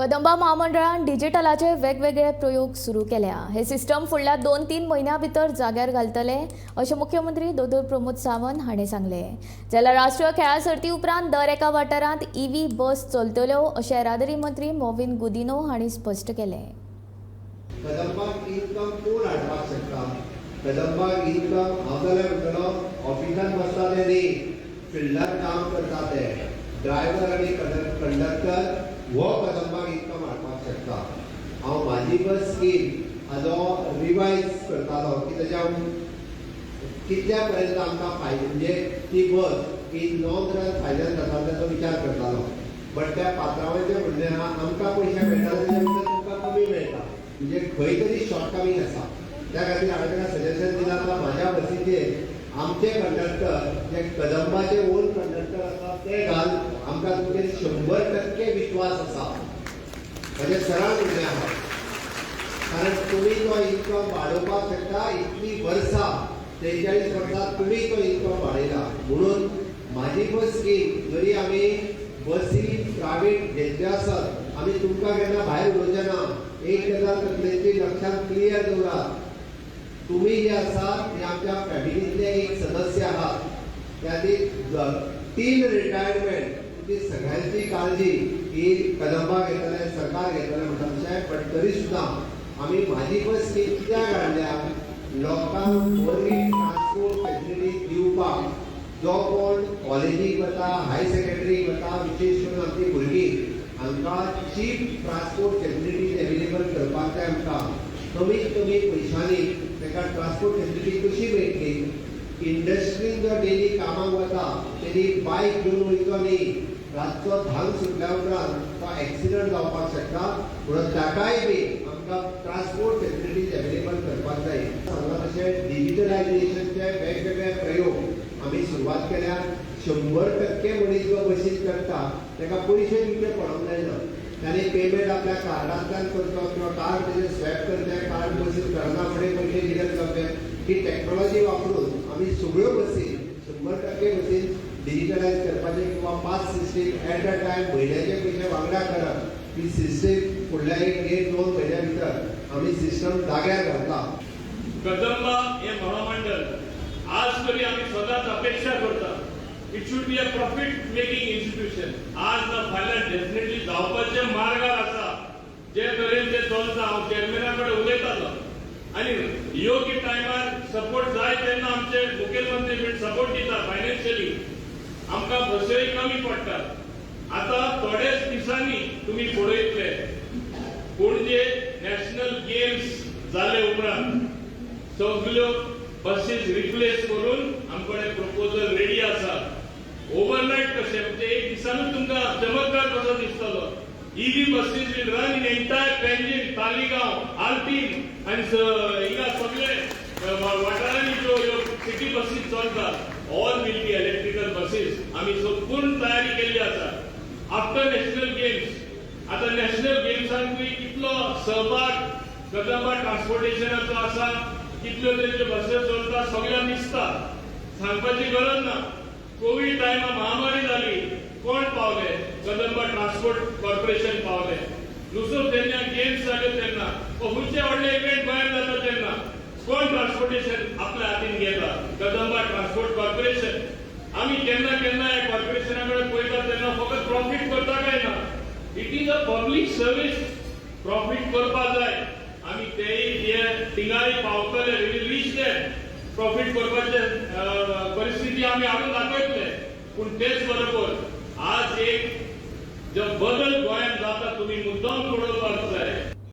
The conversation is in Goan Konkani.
कदंबा म्हामंडळान डिजिटलाचे वेगवेगळे प्रयोग सुरू केल्या. हे सिस्टम फुडल्या 2-3 म्हयन्यां भितर जाग्यार घालतले, अशें मुख्यमंत्री दोतोर प्रमोद सावंत हांणी सांगलें. जाल्यार राष्ट्रीय खेळां सर्ती उपरांत दर एका वाठारांत ईव्ही बस चलतल्यो, अशें येरादारी मंत्री मॉविन गुदिनो हांणी स्पश्ट केलें. कदंबाक इन्कम कोण हाडपाक शकता? कदंबाक इन्कम हांव जाल्यार म्हणटलो, ऑफिसान बसता ते न्ही, फिल्डार काम करता ते ड्रायव्हर आनी कंडक्टर हो कदंबाक इन्कम हाडपाक शकता. हांव म्हाजी बस स्कीम हाजो रिवायज करतालो की तेज्या कितल्या पर्यंत आमकां फायदो, म्हणजे ती बस इन लॉंग रन फायद्यान जाता, ताचो विचार करतालो. बट त्या पात्रांवाचें म्हणणें आहा, आमकां पयशे मेळटा तेच्या भितर तुमकां कमी मेळटा, म्हणजे खंय तरी शॉर्ट कमींग आसा. त्या खातीर हांवें ताका सजेशन दिलां, आतां म्हाज्या बसीचेर आमचे कंडक्टर, जे कदंबाचे ओन कंडक्टर आसा ते घाल, आमकां तुमचेर 100% विश्वास आसा. म्हजें सरळ म्हणणें आहा, कारण तुमी तो इन्कम वाडोवपाक शकता. इतली वर्सां, 43 वर्सां तुमी तो इन्कम वाडयला. म्हणून म्हाजी बस स्कीम जरी आमी बसी प्रायवेट घेतल्यो आसत, आमी तुमकां केन्ना भायर उडोवचे ना. एक गजाल तकलेची लक्षात क्लियर दवरात, तुमी जे आसात ते आमच्या फॅमिलीतले एक सदस्य आहात. त्या खातीर टील रिटायरमेंट तुमची सगळ्यांची काळजी ही कदंबा घेतले, सरकार घेतले म्हणटा तशें. बट तरी सुद्दां आमी म्हाजी बस स्कीम कित्याक हाडल्या? लोकांक बरी ट्रान्सपोर्ट फॅसिलिटी दिवपाक. जो कोण कॉलेजीक वता, हायर सेकंडरीक वता, विशेश करून आमची भुरगीं, हांकां चीप ट्रान्सपोर्ट फॅसिलिटीज एवेलेबल करपाक जाय. आमकां कमीत कमी पयशांनी ताका ट्रान्सपोर्ट फॅसिलिटी कशी मेळटली? इंडस्ट्रीन जो डेली कामाक वता तेणी बायक घेवन वयचो न्ही. रातचो 10क सुटल्या उपरांत तो एक्सिडंट जावपाक शकता. म्हणून ताकाय बी आमकां ट्रान्सपोर्ट फॅसिलिटीज एवेलेबल करपाक जाय. सांगलां तशें डिजिटलायझेशनचे वेगवेगळे प्रयोग आमी सुरवात केल्या. 100% मनीस जो बसीन चडटा ताका पयशे दिवचे पडोंक जायना. ताणी पेमेंट आपल्या कार्डांतल्यान करचो किंवा कार्ड तेजें स्वॅप करचें, कार्ड बसीन चडना फुडें पयशे दिले जावचे. ही टॅक्नॉलॉजी वापरून आमी सगळ्यो बसी, 100% बसीन डिजिटलायज करपाचे किंवा pass system at a time म्हयन्याचे पयशे वांगडा करप, ही सिस्टीम फुडल्या एक देड दोन म्हयन्या भितर आमी सिस्टम जाग्यार घालता. कदंबा हे महामंडळ आज तरी आमी सदांच अपेक्षा करता, it should be a profit making institution. आज ना फाल्यां डेफिनेटली जावपाचे मार्गार आसा. जे तरेन ते चलता, हांव चेअरमॅना कडेन उलयतालो आनी योग्य टायमार सपोर्ट जाय तेन्ना आमचे मुखेलमंत्री बीन सपोर्ट दिता फायनान्शियली. आमकां बसय कमी पडटात. आतां थोड्याच दिसांनी तुमी पळयतले, पणजे नॅशनल गेम्स जाले उपरांत सगल्यो बसीस रिप्लेस करून आमकडे प्रपोजल रेडी आसा. ओव्हरनायट कशें, म्हणजे एक दिसानूच तुमकां चमत्कार कसो दिसतलो. EV buses will run in entire Panjim, Taleigao, Alpine आनी हिंगा सगळे वाठारांनी ज्यो ह्यो सिटी बसीस चलतात, all will be electrical buses. आमी संपूर्ण तयारी केल्ली आसा. आफ्टर नॅशनल गेम्स, आतां नॅशनल गेम्सांकूय कितलो सहभाग कदंबा ट्रान्सपोर्टेशनाचो आसा, कितल्यो तरेच्यो बसीस चलता, सगळ्यांक दिसता, सांगपाची गरज ना. कोवीड टायमा महामारी जाली, कोण पावले? कदंबा ट्रान्सपोर्ट कॉर्पोरेशन पावले. दुसरो तेन्ना गेम्स जाल्यो तेन्ना वा खंयचे व्हडले इव्हेंट गोंयांत जाता तेन्ना कोण ट्रान्सपोर्टेशन आपल्या हातीन घेता? Kadamba transport corporation. आमी केन्ना केन्ना ह्या कॉर्पोरेशना कडेन पळयता तेन्ना फकत प्रॉफीट करता काय ना. It is a public service, profit करपा जाय. आमी तेय हे थिंगाय पावतले, will reach there. Profit करपाचे परिस्थिती आमी हाडून दाखयतले. पूण तेच बरोबर आज एक जो बदल गोंयांत जाता, तुमी मुद्दाम पळोवपाक जाय.